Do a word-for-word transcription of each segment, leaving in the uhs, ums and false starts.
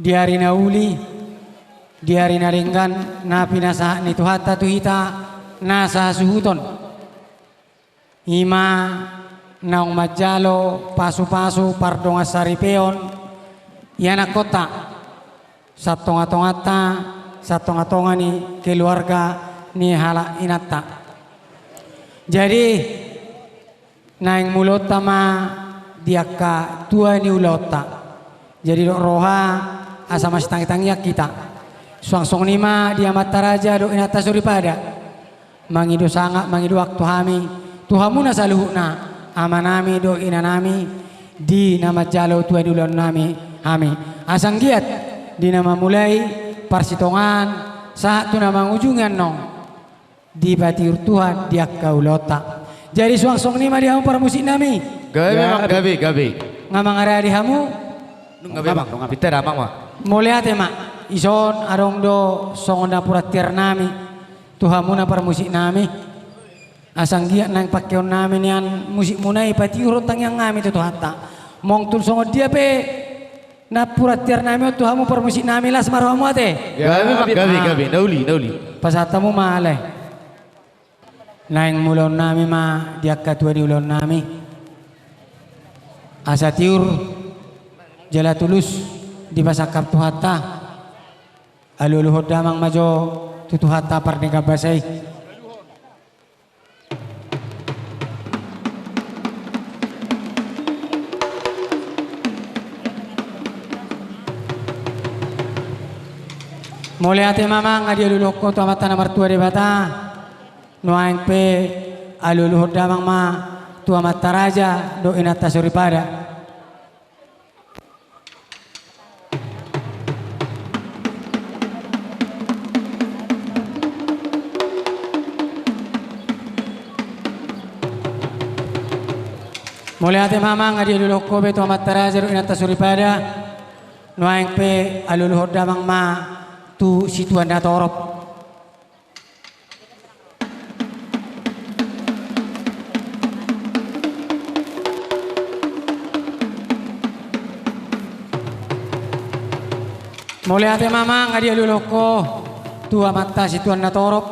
Di ari na uli, di ari na denggan, na pinasahat ni Tuhanta tu hita, na sahasuhuton. I ma naung manjalo pasu-pasu pardongansaripeon ianakhonta, satonga-tonganta, satonga-tonga ni keluarga ni halak inanta. Jadi, naeng mulaonta ma di angka tua ni ulaonta. Jadi dok roha asa masitangi-tangian hita. Suang songon i ma di amanta raja dohot inanta soripada. Mangido sangap, mangido waktu hami tu hamuna saluhutna, amanami dohot inanami, di na manjalo tua ni ulaonnami hami. Asa anggiat di na mamulai parsitongaan sahat tu na mangujungi annon dipatiur Tuhan di angka ulaonta. Jadi suang songon i ma di hamu parmusiknami. Gabe, Amang, gabe, gabe. Nga mangaradi hamu? Nunga be, Amang, nunga be. Pinta da, Amang, ma. Mauliate ma. Ison adong do songon napuran tiarnami tu hamuna parmusiknami. Asa anggiat naeng pakeonnami nian musikmuna i patiuron tangiangnami tu Tuhanta. Molo tung songon dia pe napuran tiarnami on tu hamu parmusiknami, las ma rohamu ate. Gabe, Amang, gabe, gabe. Na uli, na uli. Pasahat hamu ma ale. Naeng mulaonnami ma di angka tua ni ulaonnami. Asa tiur jala tulus dipasangkap Tuhanta. Alualuhon damang ma jo tu Tuhanta pardenggan basa i. Mauliate ma, Amang, nga dialualuhon ho tu Amanta na martua Debata. Nuaeng pe alualuhon damang ma tu amanta raja dohot inanta soripada. Mauliate ma, Amang, nga dialualuhon ho be tu amanta raja dohot inanta soripada. Nuaeng pe alualuhon damang ma tu situan na torop. Mauliate ma, Amang, nga dialualuhon ho tu amanta situan na torop.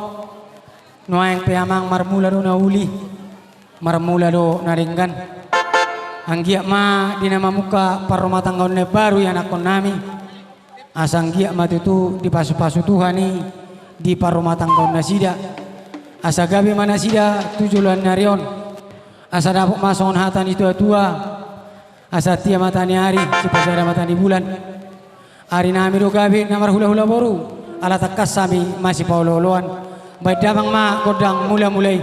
Nuaeng pe, Amang, marmula do na uli. Marmula do na denggan. Anggiat ma di na mamungka parrumatanggaon na baru ianakhonnami. Asa anggiat ma tutu dipasupasu Tuhan i di parrumatanggaon nasida. Asa gabe ma nasida tu joloan ni ari on. Asa dapot ma songon hata ni tuatua. Asa tiap mata ni ari, sipajada mata ni bulan. Arinami do gabe na marhulahula boru, ala tangkas hami masipaolooloan. Baen damang ma gondang mulamula i.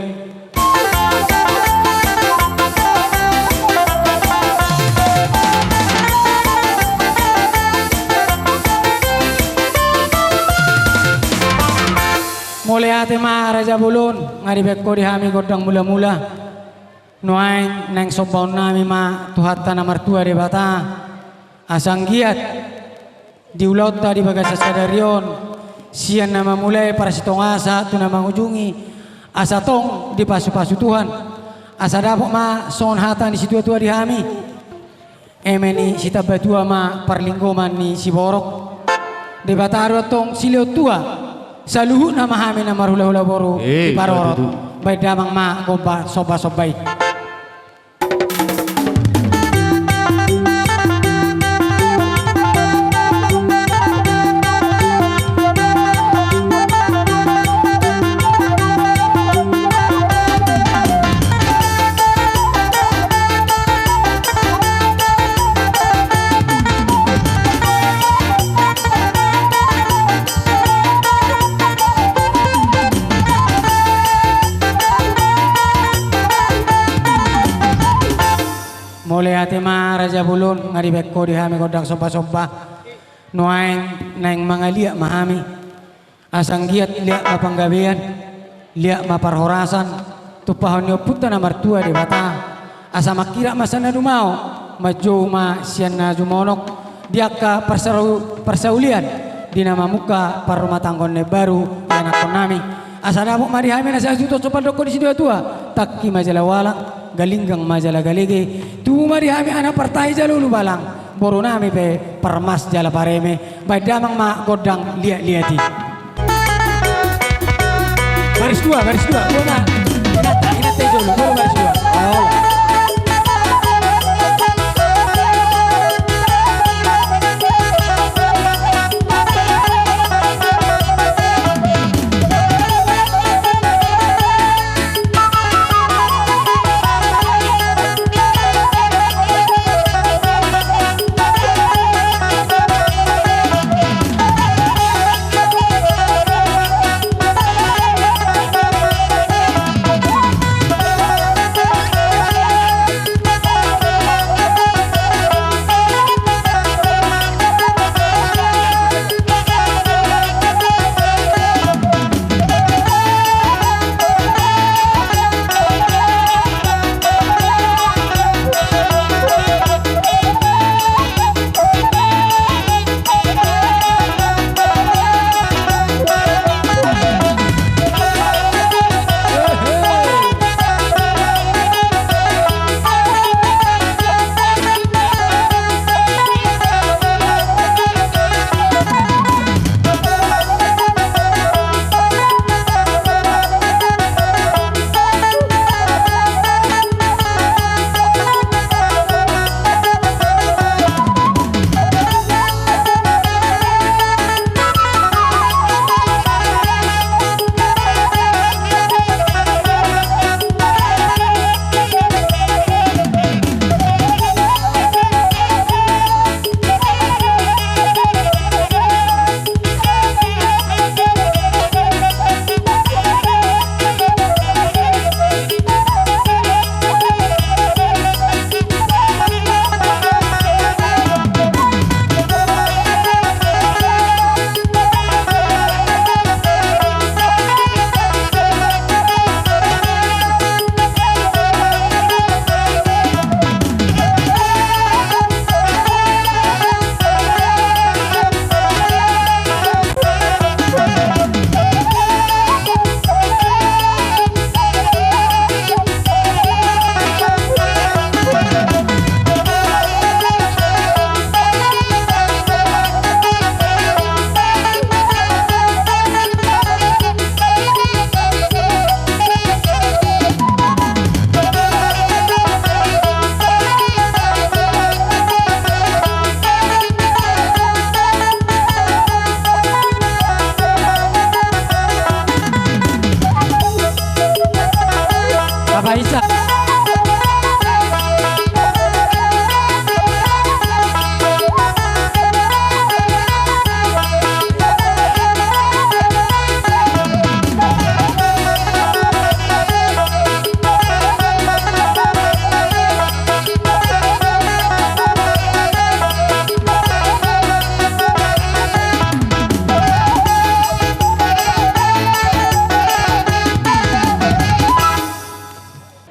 Mauliate ma, Raja Bolon, nga dibaen ho di hami gondang mulamula. Nuaeng naeng sombaonnami ma Tuhanta na martua Debata, asa anggiat di ulaonta di bagasan sadari on, sian na mamulai parsitongaan sahat tu na mangujungi, asa tong dipasupasu Tuhan, asa dapot ma songon hata ni situatua di hami. Eme ni sitambatua ma parlinggoman ni siborok. Debata do antong silehon tua, saluhutna ma hami na marhulahula boru. Eh, diparorot. Baen damang ma gondang sombasomba i. Mauliate ma, Raja Bolon, nga dibaen ho di hami gondang sombasomba. Nuaeng naeng mangaliat ma hami. Asa anggiat liat ma panggabean, liat ma parhorasan, tumpahon ni Ompunta na martua Debata. Asa mangkirap ma sian na jumao, manjou ma sian na jumonok, di angka parsau-, parsaulian, di na mamungka parrumatanggaon na baru ianakhonnami. Asa dapot ma di hami na sahasuhuton sombal dohot ni situatua, tangki ma jala ualang, galinggang ma jala galege, tubu ma di hami anak partahi jala ulubalang, Boru nami pe parmas jala pareme, baen damang ma gondang liat-liat i. Baris dua, baris dua, dua ma. Inanta, inanta i jolo, baru baris dua. Oh.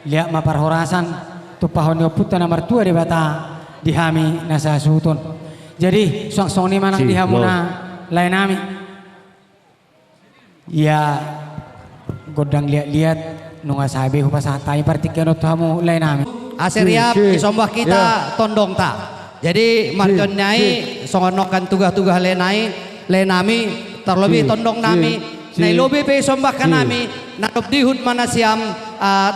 Liat ma parhorasan tumpahon ni Ompunta na martua Debata di hami na sahasuhuton. Jadi suang songon i ma nang di hamuna lae nami. Ia gondang liat-liat nunga sae be hupasahat hami partingkian on tu hamu lae nami. Asa riap disombah hita tondongta. Jadi marhite ni i songon on nangkin tuga-tuga lae nami, lae nami, tarlobi tondong nami na i lobi pe disombahkan nami, na dob dihut ma nasiam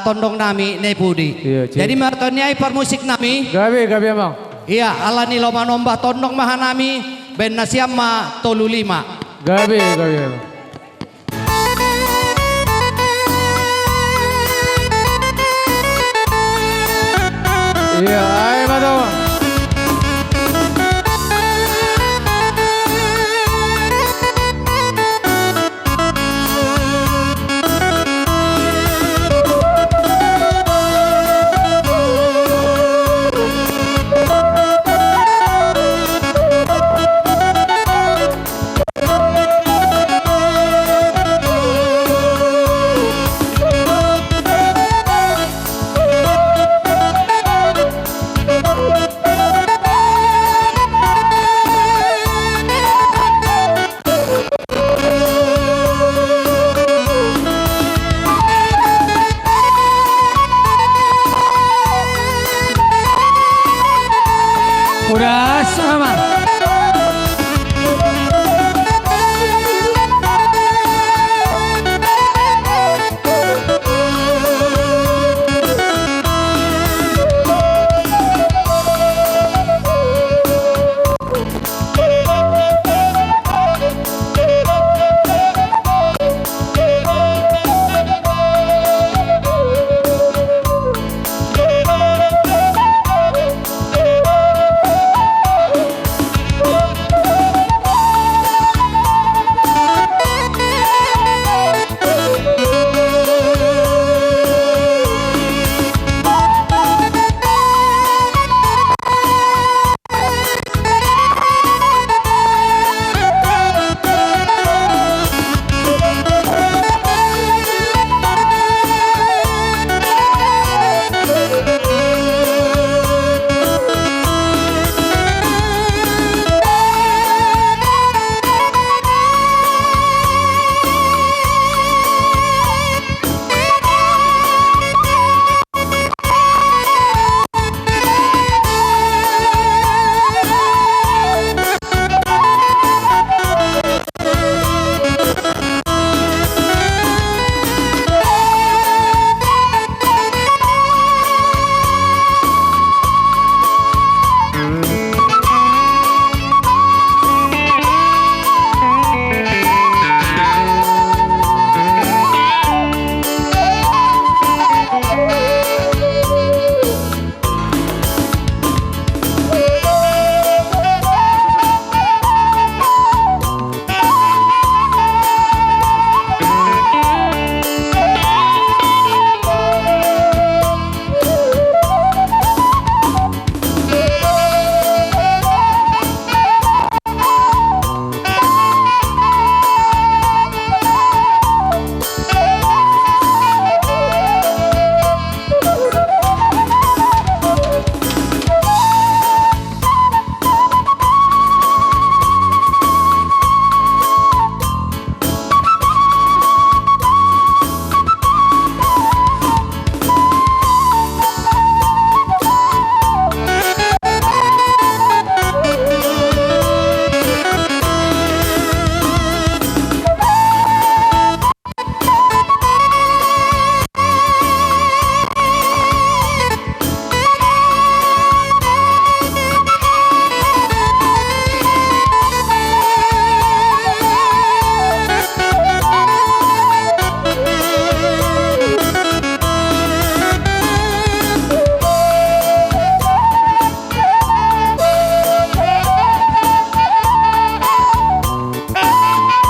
tondong nami na i pudi. Jadi marhite ni i parmusik nami. Gabe, gabe amang. Ia ala ni lomo manombah tondong ma hanami, baen nasiam ma tolu lima. Gabe, gabe. Ia, ai ma do.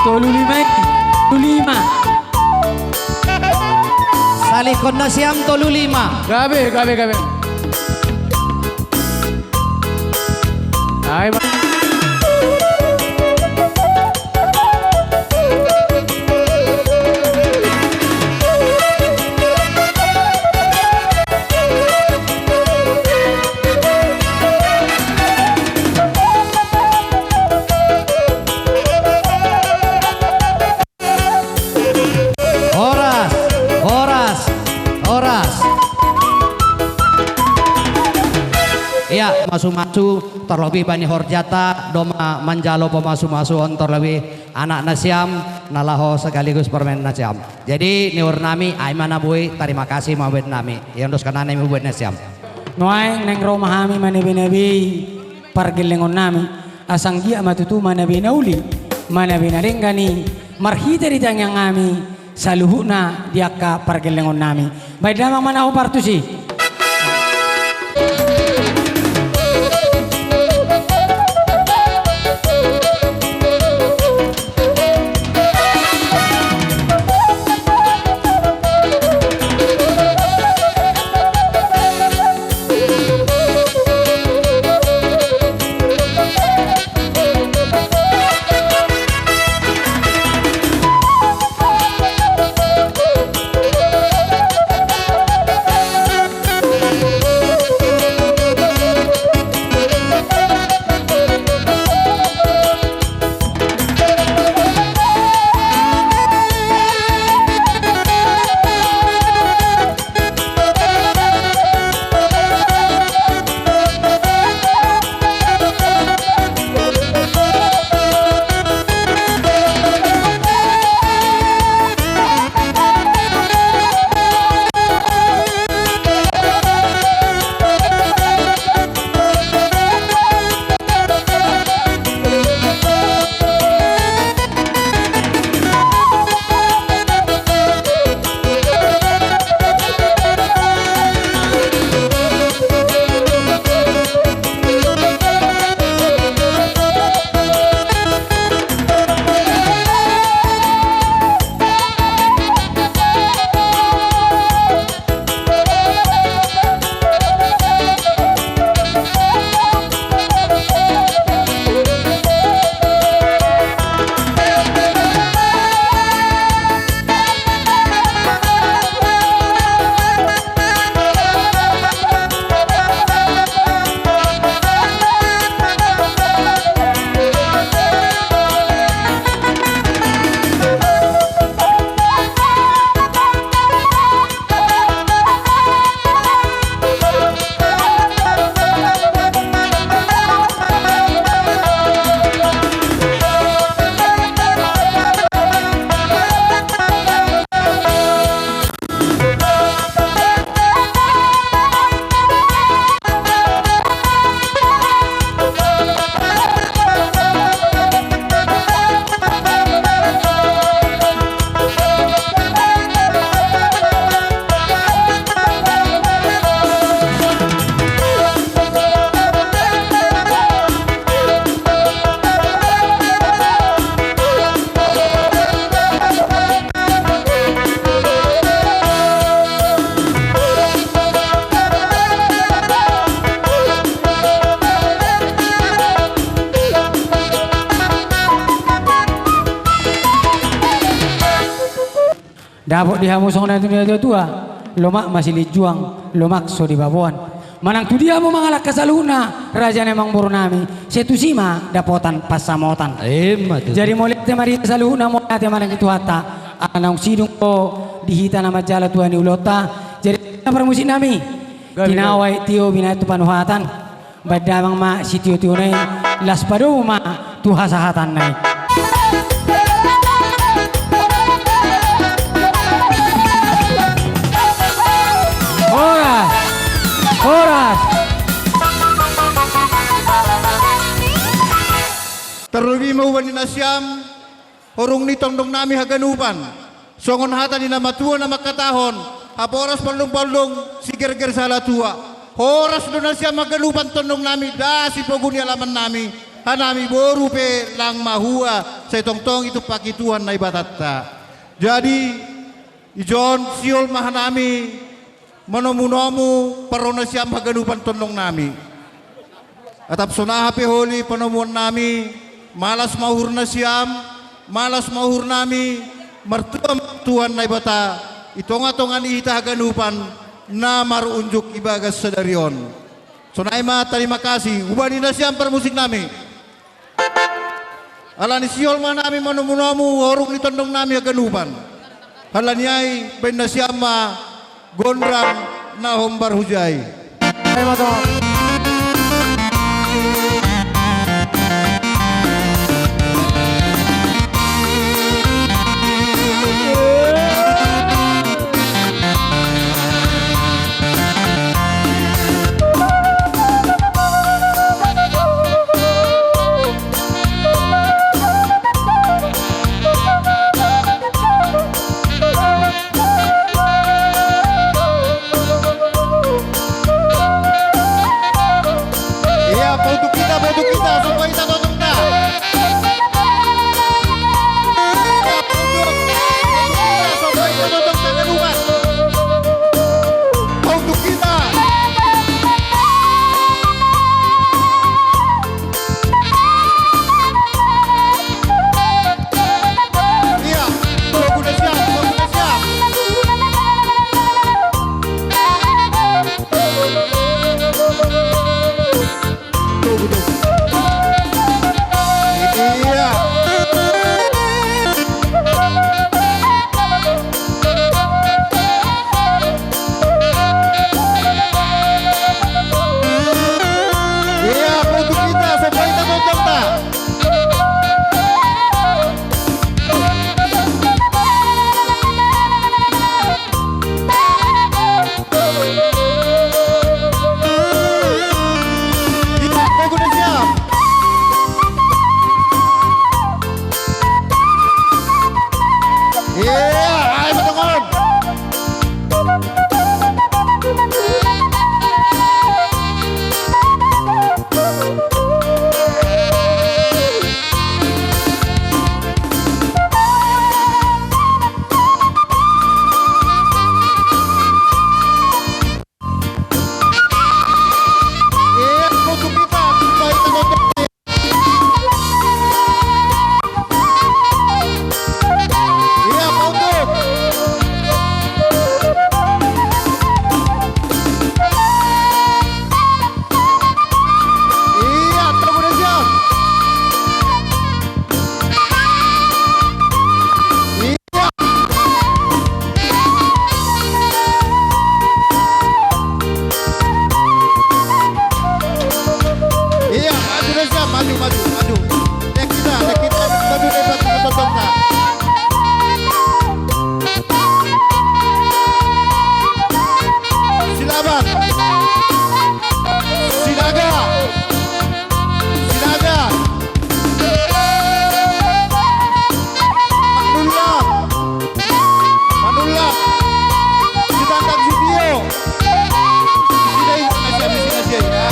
Tolu lima i. Tolu lima. Salihon nasiam tolu lima. Gabe, gabe, gabe. Ai, ma- Horas, horas, horas. Ia, masu-masu, terlebih bani horjata, do ma manjalo pamasu-masuon terlebih anak nasiam, na laho sekaligus parumaen nasiam. Jadi, niur nami, ai ma na boi, tarima kasih ma buat nami. Ia ondos kanana mi buat nasiam. Nuaeng naeng ro ma hami manabe-nabe pargellengon nami, asa anggiat ma tutu manabe na uli, manabe na denggan i, marhite di tangiang nami, saluhutna di angka pargellengon nami. Baen damang ma na hombar tusi. Dapot di hamu songon na nidok ni natuatua, lomak ma silinjuang, lomak so dibaboan. Manang tudia hamu mangalangka saluhutna, raja ni amangboru nami, sai tusi ma dapotan pansamotan. Emma tutu. Jadi mauliate ma di hita saluhutna, mauliate ma di Tuhanta. Ala naung sidung do di hita na manjalo tua ni ulaonta. Jadi na parmusik nami. Gabe, gabe. Tinawai tio binahen tu panuhatan. Baen damang ma sitio-tiona i, laos padomu ma tu hasahatanna i. Horas! Horas! Tarlobi ma hubani nasiam, horong ni tondong nami haganupan. Songon hata ni na matua na mangkatahon, haporos poldong-poldong, sigerger sahala tua. Horas do nasiam haganupan tondong nami, da sipogu ni alaman nami, hanami boru pe lang mahua, sai tongtong i tumpak i Tuhan Naibatanta. Jadi, ijon sihol ma hanami manomunomu parro nasiam haganupan tondongnami. Atap sonaha pe holi panomuannami, malas ma uhurnasiam, malas ma uhurnami, martua ma Tuhan Naibata i tongatonga ni hita haganupan na marunjuk ibagas sadari on. Sonai ma tarima kasih, hubani nasiam parmusiknami. Alani sihol ma hanami manomunomu horong ni tondongnami haganupan. Alani ai baen nasiam ma gondang na hombar hujai. Ai ma to. Ia, pautuk hita, pautuk hita, sopo hita totongna. Ia, pautuk, pautuk hita, sopo hita totongna, haganupan. Pautuk hita. Ia, togu na siap, togu na siap. Togu, togu. Ia. Ia, pautuk hita, sopo hita totongna. Ia, togu na siap. Ia, ai ma tongon. Ia, pautuk hita, pautuk hita. Ia, pautuk. Ia, togu na siap. Ia. Ia, maju na siap, maju, maju, maju. Naek hita, naek hita, maju, naek hita, maju, maju, maju. Silaban. Sinaga. Sinaga. Manulak. Manulak. Sitangkang sitio. Sida i, na siap, sida i, ya.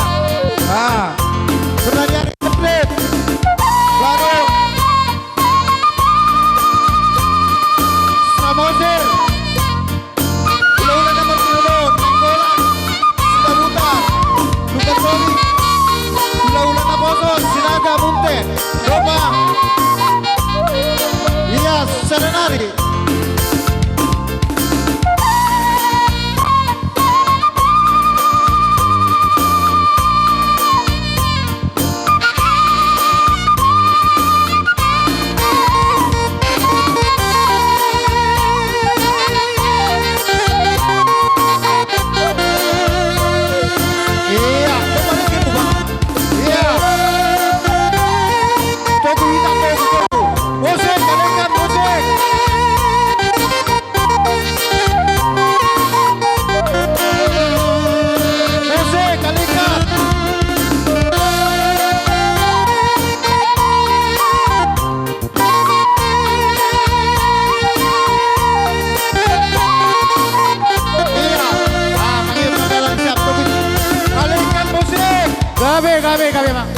Ah. Pertanyaan komplit. Baru. Samosir. Hulahula na martinodohon, Nainggolan, Sitabutar, Lumban Soling, hulahula Naposo, Sinaga, Munte, Dopa. Ia, sada nari. Ia, coba lagi, coba. Ia. Togu hita, togu, togu. Musik, kalengkan musik. Musik, kalingkat. Ia. Ah, mangirim na dalan siap, togu. Kalingkan musik. Gabe, gabe, gabe, Bang.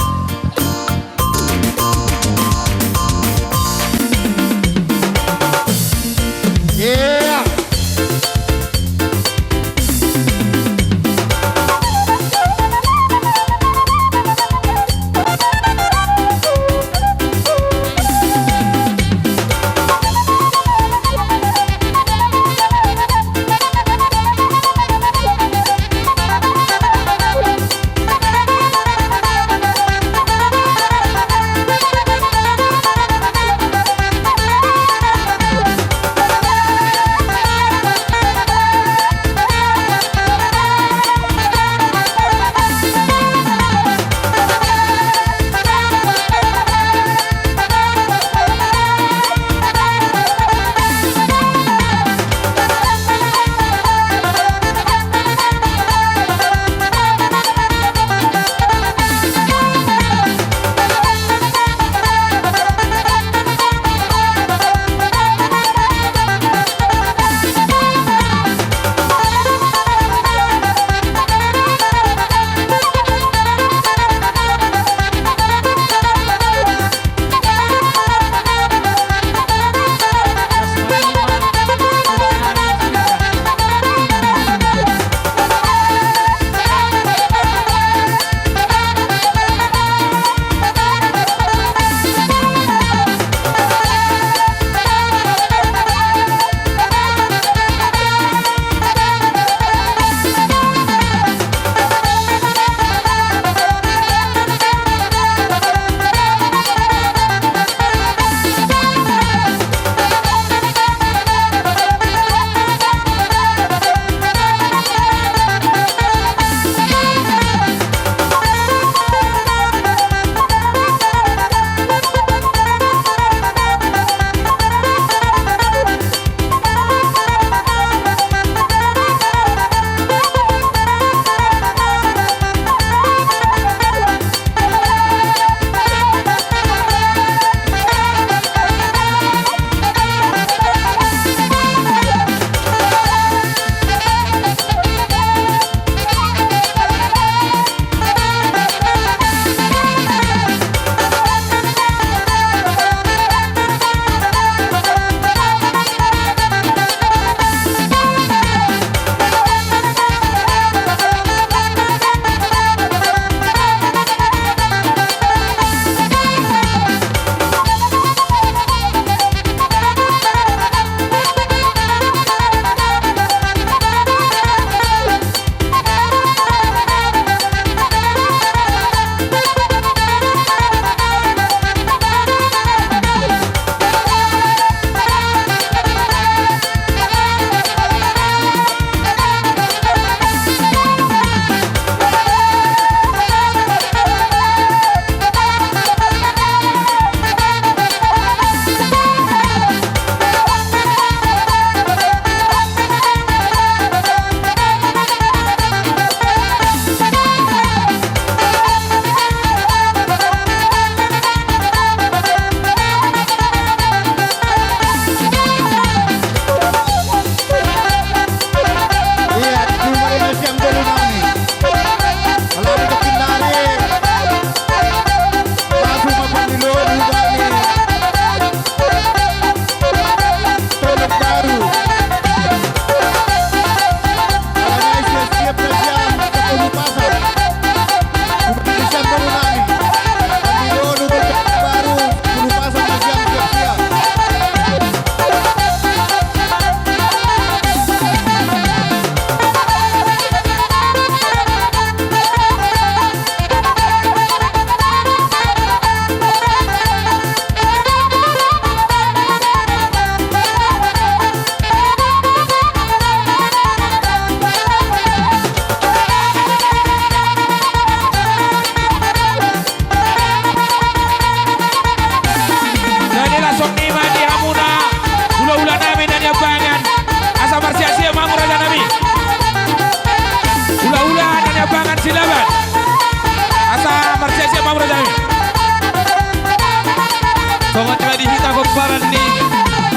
Di hita pomparan ni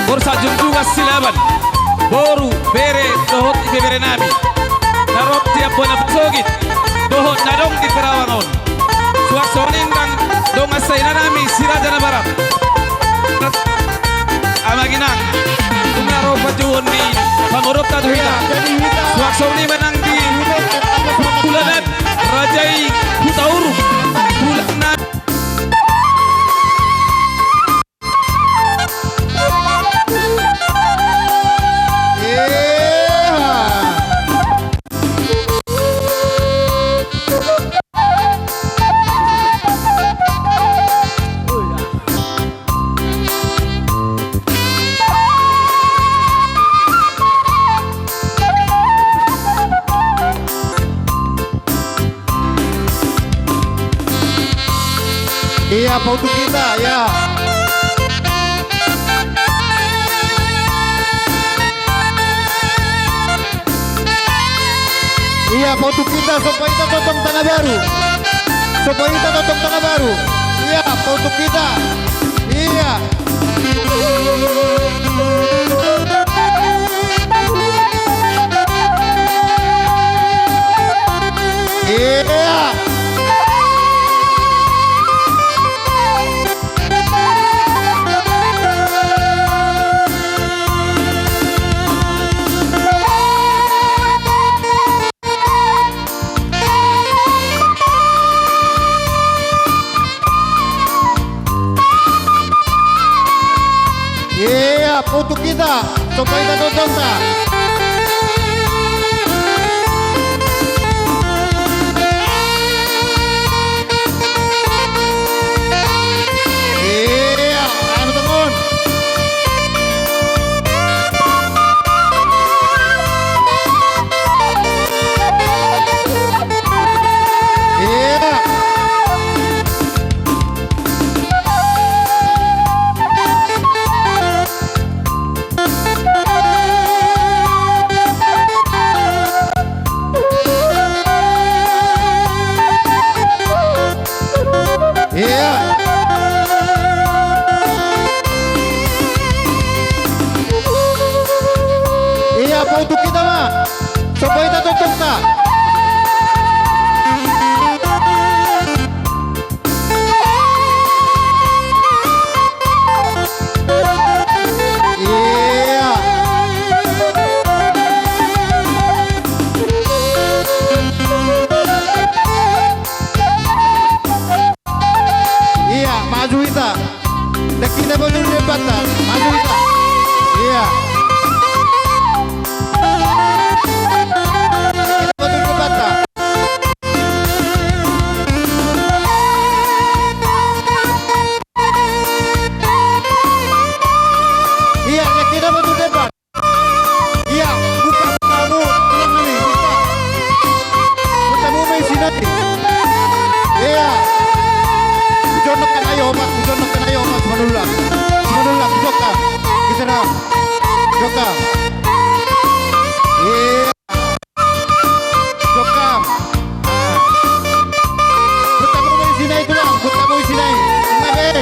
Borsak Junjungan Silaban, boru, bere dohot ibebere nami na ro di bona pasogit dohot na adong di Perawang on. Suang songon i nang dongan sainanami si Raja Nabarat, amang inang, nunga ro panjouon ni pangolopta tu hita. Suang songon i ma nang di bulanan raja i Hutauruk, bulanan. Ia, pautuk hita, ia. Ia, pautuk hita, somba hita tongtong Tanabaru. Somba hita tongtong Tanabaru. Ia, pautuk hita. Ia. Ia. Ia, pautuk hita, somba hita tongtong ta. Ia, anu teman. Ia. Ia. Ia, pautuk hita ma. Somba hita tongtong ta. Ia. Ia, maju hita. Dang hita botul debata. Maju hita. Ia. Dang hita botul debata. Ia, dang hita botul debata. Ia, buka, buka hamu, tulang nami, buka. Buka hamu ma isi nai. Ia. Hujonokkan ayo, Pak, hujonokkan ayo, Pak, Simanullang. Simanullang, buka. Bicara. Buka. Ia. Jokam. Buat hamu ma isi nai, tulang, buat hamu isi nai. Nunga be.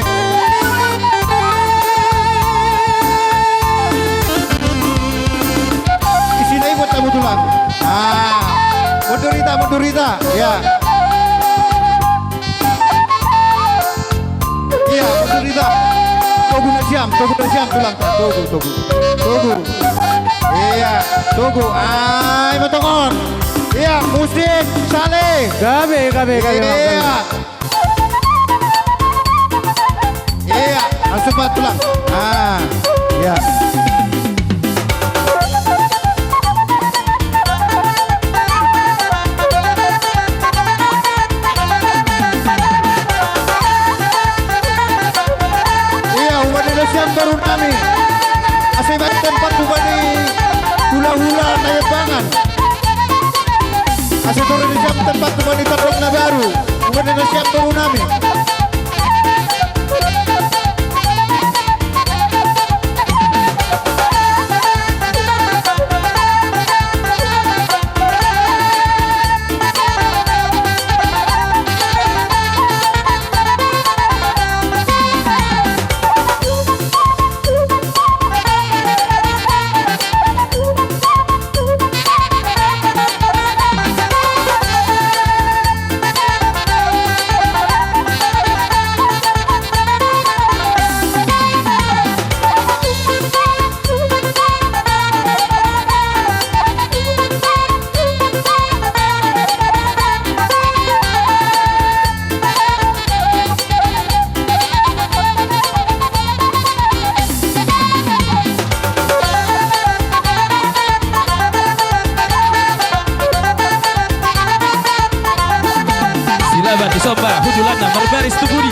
Isi nai buat hamu, tulang. Ah. Mundur hita, mundur hita. Ia. Ia, mundur hita. Togu nasiam, togu nasiam, tulang. Togu, togu. Togu. Ia, togu. Ai, ma tongon. Ia, musik, sale. Gabe, gabe, gabe, gabe. Ia. Ia, langsung, Pak, tulang. Ah, ia. Ia, huba ni nasiam boru nami. Asa ibaen tempat huba ni hulahula na ibangan. Asa torus nasiam tempat huba ni tondong na baru. Huba ni nasiam boru nami. Somba hundulanna marbaris tu pudi.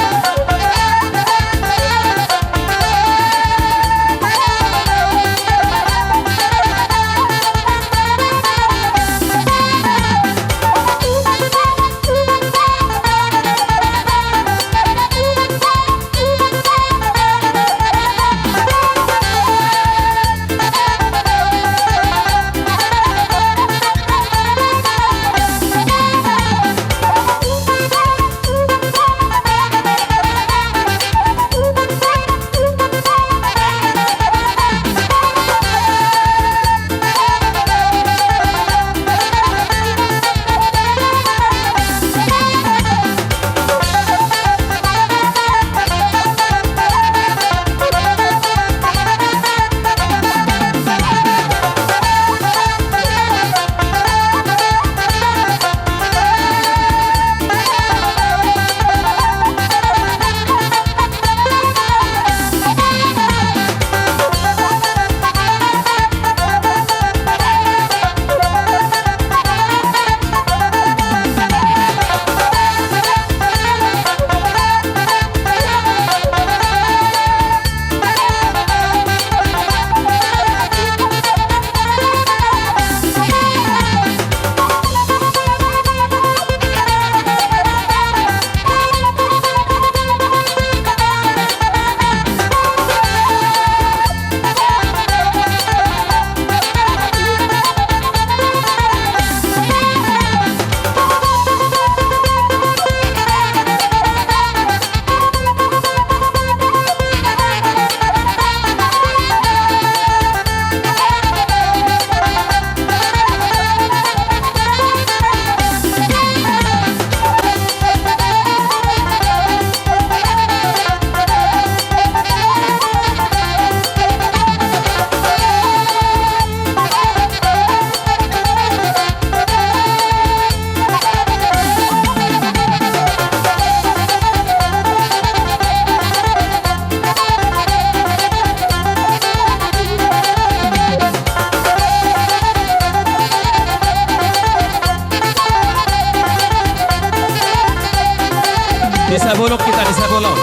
Di Sabolon hita, di Sabolon.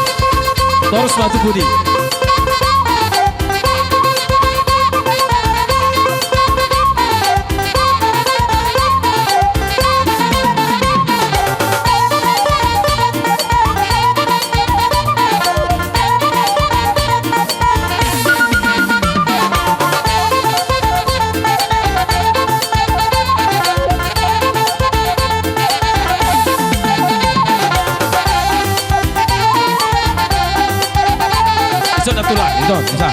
Torus ma tu pudi. Bisa dah tulang, itu, bisa.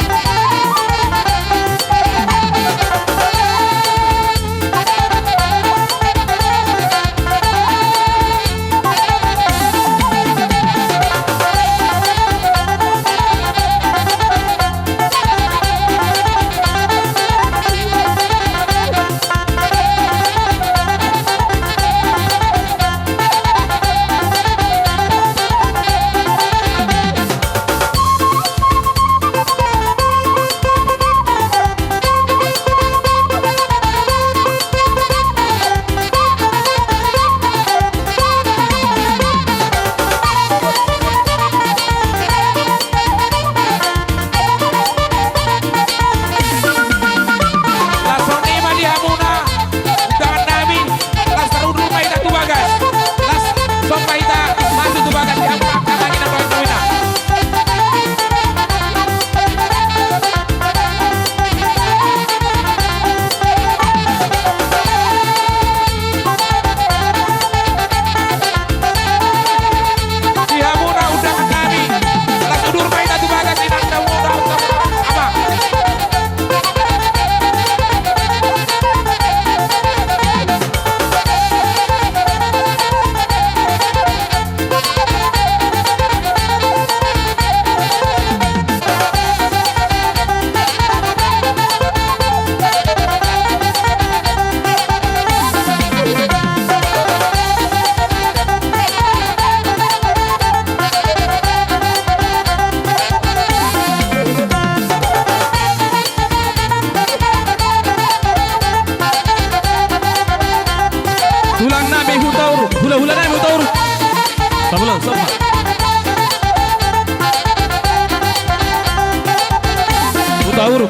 Auru.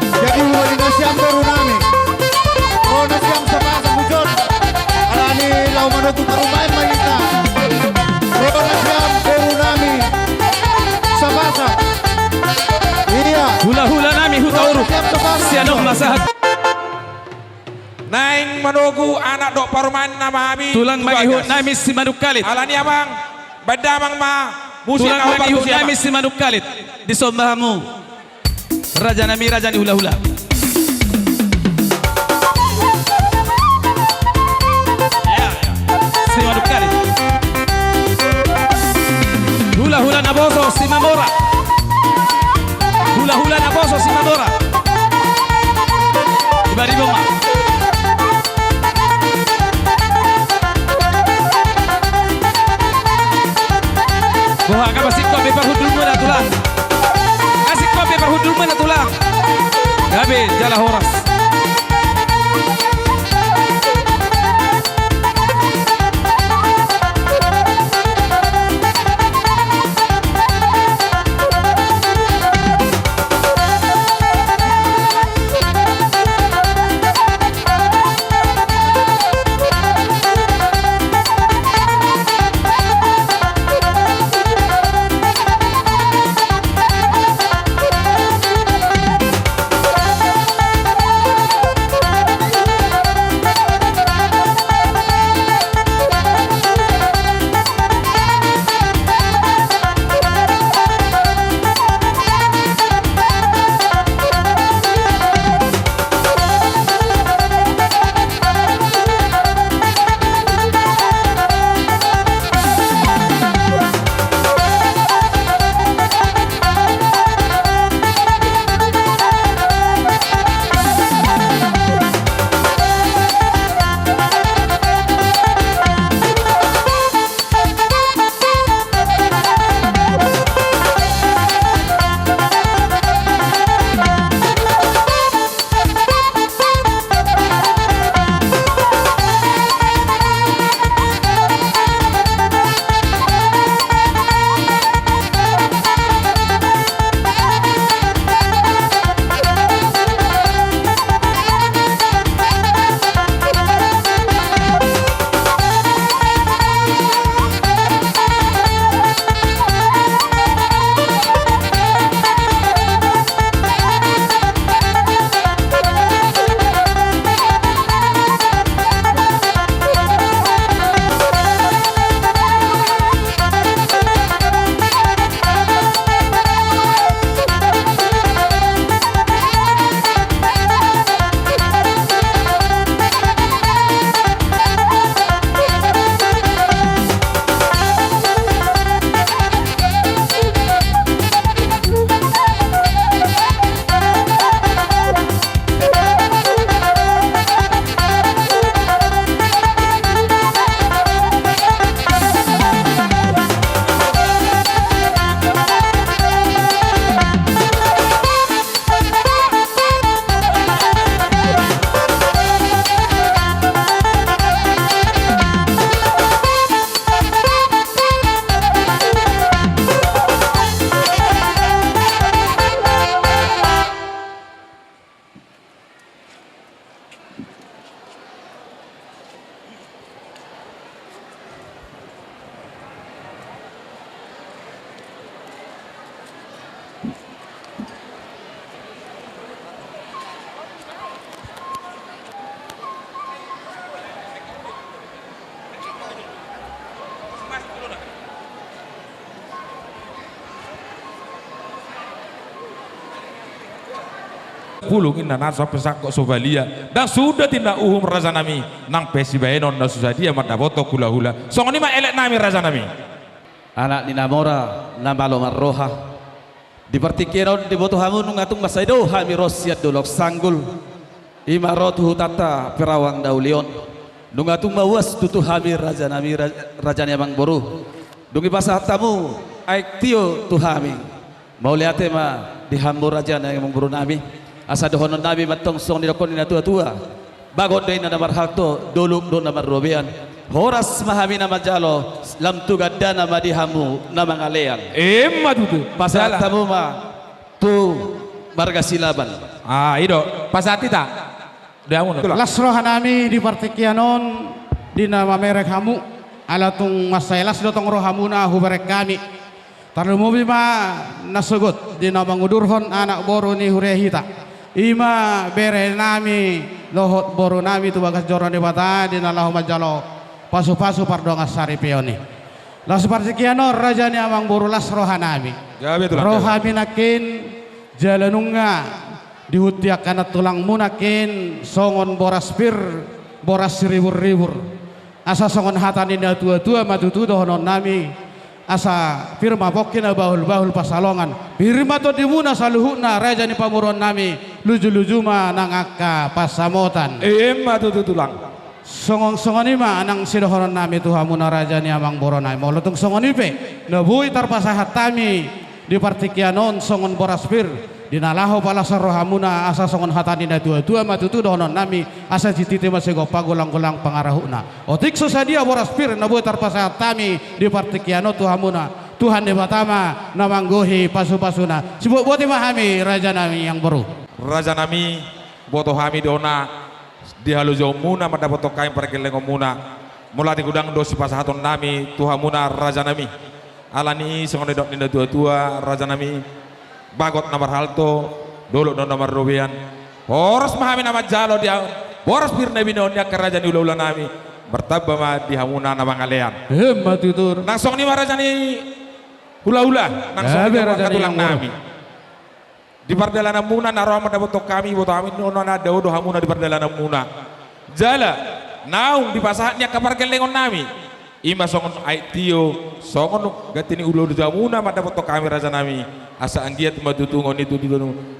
Jadi, hubahen nasiam boru nami. Ro nasiam sapasang hujon. Alani laho manogu parumaen ma hita. Ro nasiam boru nami. Sapasang. Ia. Hulahula nami Hutauruk. Ro nasiam sapasang. Sian on ma sahat. Naeng manogu anak dohot parumaenna ma hami. Tulang mangihut nami simanungkalit. Alani amang, baen damang ma musik. Tulang mangihut nami simanungkalit. Dison ma hamu. Raja nami, raja ni hulahula. Ia, ia. Simanungkalit. Hulahula Naboso Simamora. Hulahula Naboso Simamora. Ibaribon ma. Boha, nga masingkop be parhundulmuna, tulang? Nga singkop be parhundulmuna, tulang? Gabe jala horas. Pulung inna na so pesangkok so balia, ndang suda tina uhum raja nami, nang pe sibaenon na so sadia mandapothon hulahula. Songon i ma elek nami raja nami. Anak ni na mora na malo marroha. Di partingkian on diboto hamu nunga tung mansai do hami ro sian dolok Sanggul. I ma ro tu hutanta Perawang na uli on. Nunga tung mauas tutu hami raja nami ra-, raja ni amangboru. Dung i pasahat hamu aek tio tu hami. Mauliate ma di hamu raja ni amangboru nami. Asa dohonon nami mantong songon nidok ni na tuatua. Bagot do inna na marhalto, dolok do na marrobean. Horas ma hami na manjalo, lam tu gandana ma di hamu na mangalean. Emma tutu. Pasahat hamu ma tu marga Silaban. Ah, i do. Pasahat hita. Di hamu, no. Las roha nami di partingkian on, di na mamereng hamu, ala tung mansai las do tong rohamuna hubereng hami. Tarlumobi ma na sogot di na mangudurhon anak boru ni huria hita. I ma bere nami dohot boru nami tu bagas joro ni Debata di na laho manjalo pasu-pasu pardongansaripeon i. Las partingkian on raja ni amangboru, las roha nami. Gabe tulang. Roha nami nangkin jala nunga dihut angka na tulangmu nangkin songon boras pir, boras siribur-ribur. Asa songon hata ni na tua-tua ma tutu dohonon nami, asa pir ma pongki na bahul-bahul pansalongan. Pir ma tondimuna saluhutna raja ni pamoruon nami, luju-luju ma nang angka pansamotan. Emma tutu tulang. Songon, songon i ma nang sidohonon nami tu hamuna raja ni amangboru nami. Molo tung songon i pe na boi tarpasahat hami di partingkian on songon boras pir, di na laho palasan rohamuna, asa songon hata ni na tua-tua ma tutu dohonon nami, asa sititi ma sigompa, golang-golang pangarahutna. Otik so sadia boras pir na boi tarpasahat hami di partingkian on tu hamuna, Tuhan Debata ma na manggohi pasu-pasuna. Sibotboti ma hami raja nami amangboru. Raja nami, boto hami do na di halojaonmuna mandapothon hami pargellengonmuna. Molo tung godang do sipasahaton nami tu hamuna raja nami. Ala ni i songon nidok ni na tua-tua raja nami, bagot na marhalto, dolok do na marrobean. Horas ma hami na manjalo di ha-, boras pir na binahen ni angka raja ni hula-hula nami. Martamba ma di hamuna na mangalean. Emma tutu. Nang songon i ma raja ni hula-hula, nang songon i ma raja ni hula-hula nami. Di pardalananmuna na ro mandapothon hami, boto hami do na dao do hamuna di pardalananmuna. Jala naung dipasahat ni angka pargellengon nami, i ma songon aek tio, songon ganti ni hula-hulamuna mandapothon hami raja nami. Asa anggiat ma tutu songon i tutu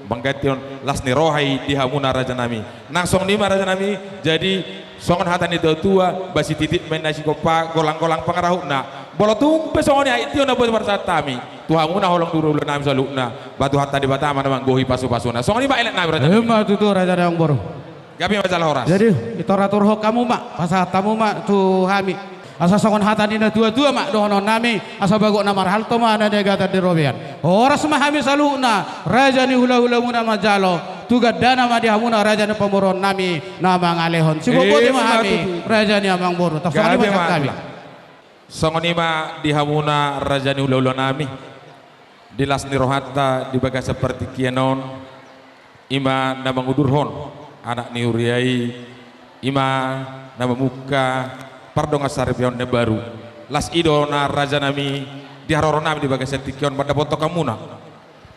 mangganti on las ni roha i di hamuna raja nami. Nang songon i ma raja nami, jadi songon hata ni na tua-tua, ba sititi ma ninna sigompa, golang-golang pangarahutna. Molo tung pe songon i aek tio na boi dipasahat hami tu hamuna holong ni hula-hula nami saluhutna, ba Tuhanta Debata ma na manggohi pasu-pasuna. Songon i ma elek nami raja nami. Emma tutu raja ni amangboru. Gabe ma jala horas. Jadi, diatur-aturhon hamu ma, pasahat hamu ma tu hami. Asa songon hata ni na tua-tua ma dohonon nami, asa bagot na marhalto ma na niagatan di robean. Horas ma hami saluhutna raja ni hula-hulamuna manjalo, tu gandana ma di hamuna raja ni pamoruon nami na mangalehon. Sibotboti ma hami raja ni amangboru. Tong songon i ma sian hami. Songon i ma di hamuna raja ni hula-hula nami. Di las ni rohanta di bagasan partingkian on, i ma na mangudurhon anak ni huria i, i ma na mamungka pardongansaripeon na baru. Las i do na raja nami di haroro nami di bagasan tingki on mandapothon hamuna.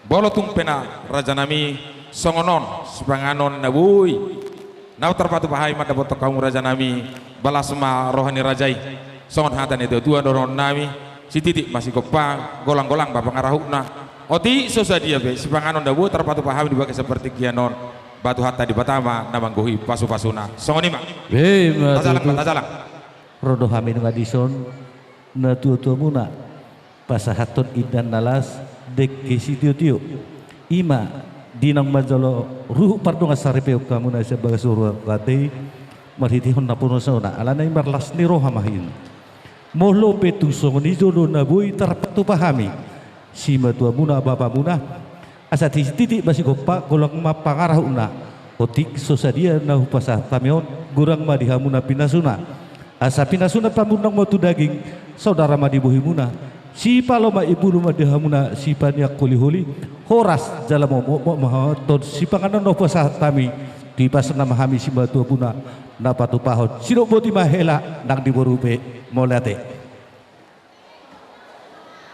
Molo tung pe na raja nami songon on sipanganon na boi na tarpatupa hami mandapothon hamu raja nami, ba las ma roha ni raja i. Songon hata ni na tua-tua dohonon nami, sititi ma sigompa, golang-golang ma pangarahutna. Otik so sadia pe sipanganon na boi tarpatupa hami di bagasan partingkian on, ba Tuhanta Debata ma na manggohi pasu-pasuna. Songon i ma. Emma tutu. Tajalang ma, tajalang. Ro do hami nunga dison, na tua-tuamuna pasahathon indahan na las, dengke sitio-tio. I ma di naung manjalo ruhut pardongansaripeon hamuna sian bagas joro ni Debata i, marhitehon na pinasuna, alana i marlas ni roha ma i. Molo pe tung songon i jolo na boi tarpatupa hami, simatuamuna bapamuna, asa sititi ma sigompa, golang ma pangarahutna. Otik so sadia na hupasahat hami on, godang ma di hamuna pinasuna. Asa pinasuna pamundang ma tu daging, saudara ma di bohimuna. Sipalua ma imbulu ma di hamuna, sipaniang holi-holi. Horas jala mokmok ma hamu tu sipanganon na hupasahat hami. Dipasuna ma hami simatuamuna na patupahon. Sidok boti ma hela nang di boru pe. Mauliate.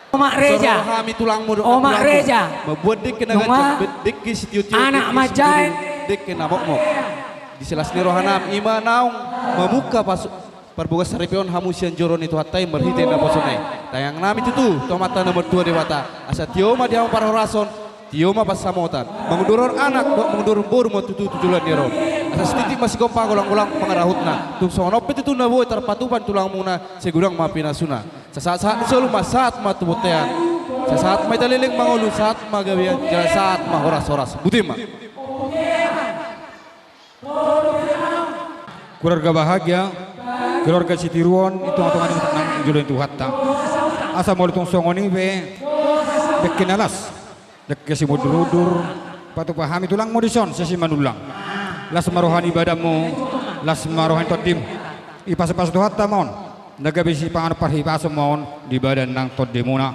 Omak Reja. Joro hami tulangmu dohot Omak tulangmu. Reja. Mambuat dengke na ganjang, dengke sitio-tio, anak dengke manjaen, sitio-tio, dengke na mokmok. Di las ni rohanami, i ma naung mamungka pasu-, parbagasan saripeon hamu sian joro ni Tuhanta i marhite naposona i. Tangiangnami tutu tu Amanta na martua Debata, asa tio ma di hamu parhorason, tio ma pansamotan. Mangudurhon anak dohot mangudurhon boru ma tutu tu joloan ni ari on. Asa sititi ma sigompa, golang-golang pangarahutna. Tung songon on pe tutu na boi tarpatupa ni tulangmuna, sai godang ma pinasuna. Sahat-sahat ni solu ma, sahat ma tu bontean. Sahat ma hita leleng mangolu, sahat ma gabean, jala sahat ma horas-horas. Botima. Keluarga bahagia. Keluarga Sitiruon, i tongatonga ni nang jolo ni Tuhanta. Asa molo tung songon i pe, dengke na las, dengke simudurudur, patupa hami tulangmu dison, Simanullang. Las ma roha ni badanmu, las ma roha ni tondim. Ipasupasu Tuhanta ma on, na gabe sipanganon parhipason ma on di badan nang tondimuna.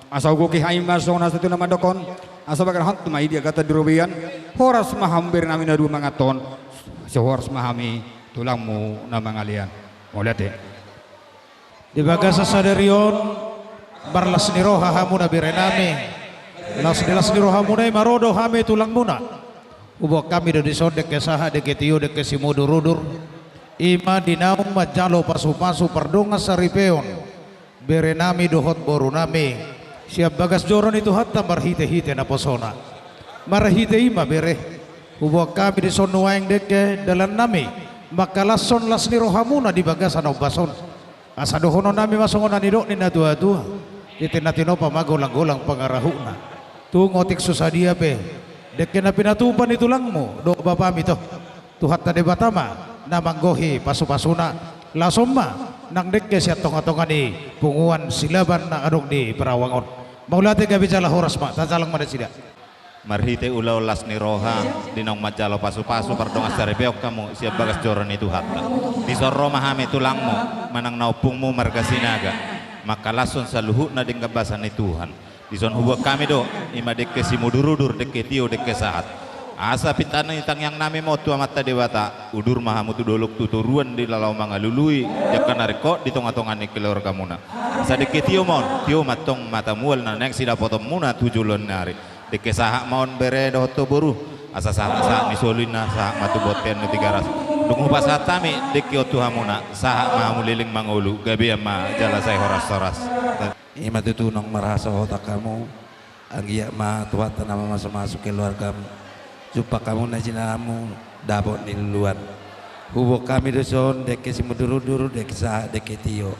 Asa hugohi hami ma songon na sahatuna mandok on, asa bahen roham tu ma i di agatan di robean, horas ma hamu bere nami na dua manganhon, sai horas ma hami tulangmu na mangalean. Mauliate. Di bagasan sadari on, marlas ni roha hamuna bere nami. Las ni las ni rohamuna i ma ro do hami tulangmuna. Huboan hami do dison dengke sahat, dengke tio, dengke simudurudur. I ma di naung manjalo pasupasu pardongan saripeon. Bere nami dohot boru nami, sian bagas joro ni Tuhanta marhitehite naposona. Marhite i ma bere, huboan hami dison nuaeng dengke dalan nami, mangkalashon las ni rohamuna di bagasan ombas on. Asa dohonon nami ma songon na nidok ni natuatua, di tena tinopa ma golanggolang pangarahutna. Tung otik so sadia pe, dengke na pinatupa ni tulangmu dohot bapam ito. Tuhanta Debata ma na manggohi pasupasuna, lashon ma nang dengke sian tongatonga ni punguan Silaban na adong di Perawang on. Mauliate, gabe jala horas ma, tajalang ma nasida. Marhite ulaon las ni roha, di naung manjalo pasupasu pardongan saripeon hamu sian bagas joro ni Tuhanta. Dison ro ma hami tulangmu, manang na ompungmu marga Sinaga, mangkalashon saluhutna denggan basa ni Tuhan. Dison huboan hami do, i ma dengke simudurudur, dengke tio, dengke sahat. Asa pinta ni tangiang nami ma on tu Amanta Debata, udur ma hamu tu dolok tu toruan di laho mangalului, di angka na ringkot di tongatonga ni keluargamuna. Asa dengke tio ma on, tio ma antong mata mual na naeng sidapotonmuna tu joloan ni ari. Dengke sahat ma on bere dohot ho boru, asa sahat ma sahat ni solu ninna, sahat ma tu bontean ni Tigaras. Dung hupasahat hami dengke on tu hamuna, sahat ma hamu leleng mangolu, gabean ma jala sai horashoras. I ma tutu naung marhasohotan hamu, anggiat ma Tuhanta na mamasumasu keluargam. Jumpang hamu na jinalamu dapot ni luluan. Huboan hami do dison dengke simudurudur, dengke sahat, dengke tio.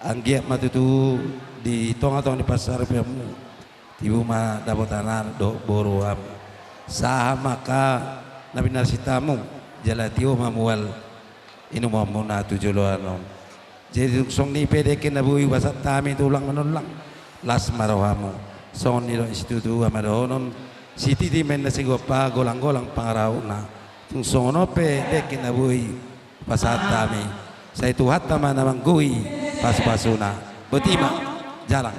Anggiat ma tutu di tongatonga ni parsaripeonmu, tibu ma dapotan anak dohot boru hamu. Sahat ma angka na pinarsintamu, jala tio ma mual inumonmuna tu joloan on. Jadi tung songon i pe dengke na boi hupasahat hami tulang manullang, las ma rohamu. Songon nidok ni situatua ma dohonon, sititi ma inna sigompa, golanggolang pangarahutna. Tung songon on pe dengke na boi hupasahat hami, sai Tuhanta ma na manggohi pasupasuna. Boti ma, jalang.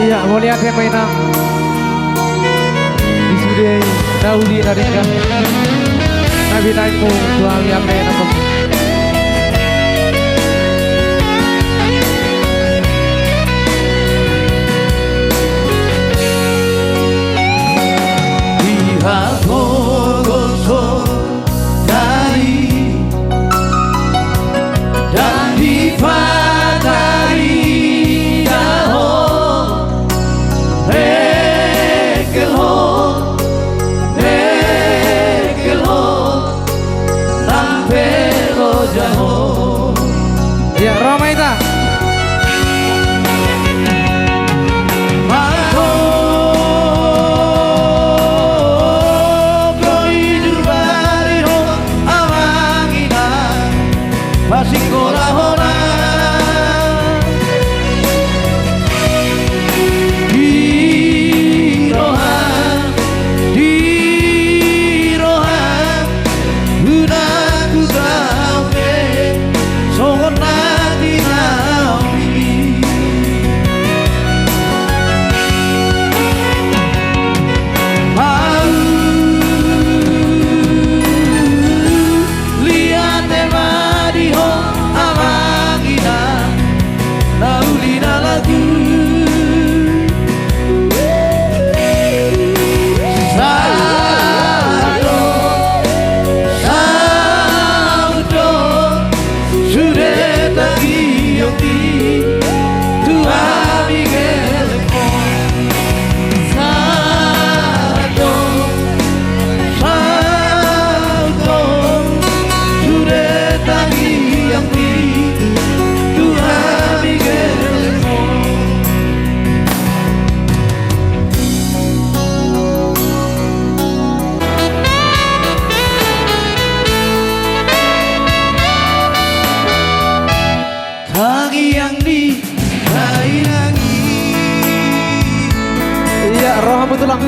Ya, mauliate ma inang. Di sude na uli na denggan. Na binahenmu tu hami, amang. Di hagogoson dai, dan di patai daon, rekel ho, rekel ho, nang pe loja ho. Ya, ro ma hita. Margogo i juru bari ho, amang inang, pasingkola hona. Di roha, di roha, unang hujalo be songon na di nauli. Au liate ma di ho, amang inang, na uli na lagu. Sahat do, saut do, sude tangiangki tu hami gelek. Sahat do, saut do, sude tangiangki tu hami gelek. Tangiang ni dainang i. Iya, rohamu tulang.